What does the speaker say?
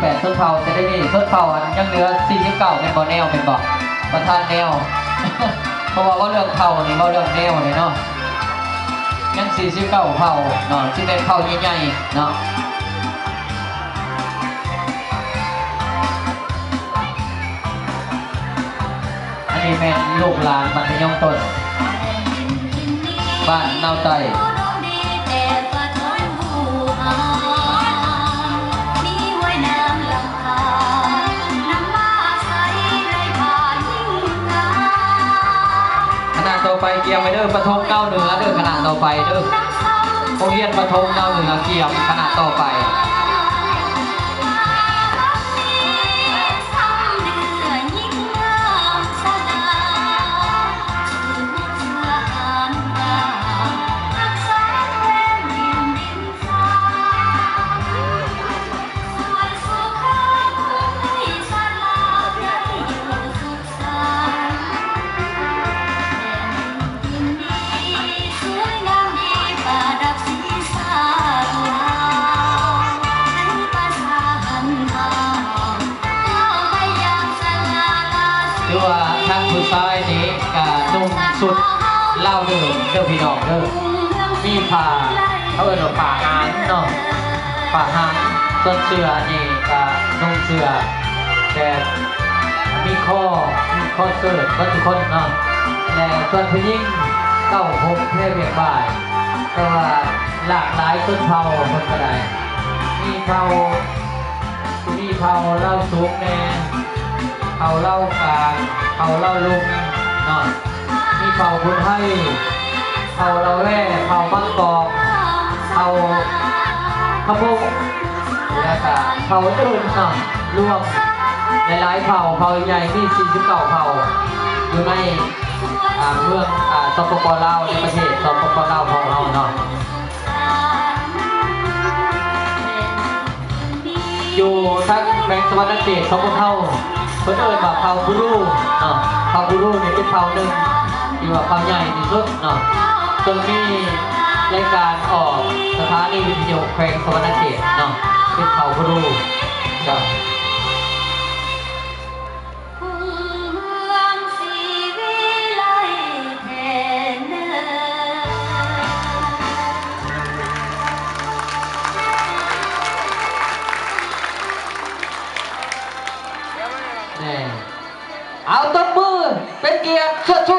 ແປດຊົນເຜົ່າ ແຕ່ດຽວນີ້ຊົນເຜົ່າອັນຍັງເຫຼືອສີ່ສິບເກົ້າແມ່ນບໍ່? ແນວແມ່ນບໍ່? ປະທານແນວ ເພາະວ່າເວົ້າເລື່ອງເຜົ່ານີ້ ເວົ້າເລື່ອງແນວນີ້ເນາະ ຍັງສີ່ສິບເກົ້າເຜົ່າເນາະ ຊິເປັນເຜົ່າໃຫຍ່ໆເນາະ. ອັນນີ້ແມ່ນລູກຫຼານມັດທະຍົມຕົ້ນ ບ້ານນາວໃຕ້. ຄະນະຕໍ່ໄປກຽມໄວ້ເດີ ປະຖົມເກົ້າເໜືອເດີ ຄະນະຕໍ່ໄປເດີ ໂຮງຮຽນປະຖົມເກົ້າເໜືອກຽມ ຄະນະຕໍ່ໄປ. ຖືວ່າທາງຜູ້ຊາຍນີ້ກະນຸ່ງຊຸດລາວເດີມເດີພີ່ນ້ອງເດີ ມີຜ້າ ເຂົາເອີ້ນວ່າຜ້າຫານເນາະ ຜ້າຫານ ສ່ວນເສື້ອນີ້ກະນຸ່ງເສື້ອແບບມີຄໍ ມີຄໍເສີດເບິດທຸກຄົນເນາະ ແລະ ສ່ວນຜູ້ຍິງເກົ້າຫົກແພວຽກບ່າຍ ແຕ່ວ່າຫຼາກຫຼາຍຊົນເຜົ່າເພິ່ນກະໄດ້ ມີເຜົ່າ ຊິມີເຜົ່າລາວສູງແດ່ ເຜົ່າລາວກາງ ເຜົ່າລາວລຸ່ມເນາະ ມີເຜົ່າຜູ້ໄທ ເຜົ່າລາວແວ ເຜົ່າບາງກອກ ເຜົ່າຂະມົກ ແລ້ວກະເຜົ່າອື່ນເນາະ ລວມຫຼາຍໆເຜົ່າ ເຜົ່າໃຫຍ່ມີສີ່ສິບເກົ້າເຜົ່າ ຢູ່ໃນ ອາ ເມືອງ ອາ ສປປ ລາວ ໃນປະເທດ ສປປ ລາວ ຂອງເຮົາເນາະ. ຢູ່ທາງແຂວງສະຫວັນນະເຂດຂອງພວກເຮົາ ເພິ່ນເອີ້ນວ່າເຜົ່າບູຣູເນາະ ເຜົ່າບູຣູນີ້ເປັນເຜົ່າໜຶ່ງທີ່ວ່າເຜົ່າໃຫຍ່ທີ່ສຸດເນາະ ເຊິ່ງມີລາຍການອອກສະຖານີວິທະຍຸແຂວງສະຫວັນນະເຂດເນາະ ເປັນເຜົ່າບູຣູເຈົ້າ. ແນ່ ເອົາ ຕົບມືເປັນກຽດ ຊວດໆ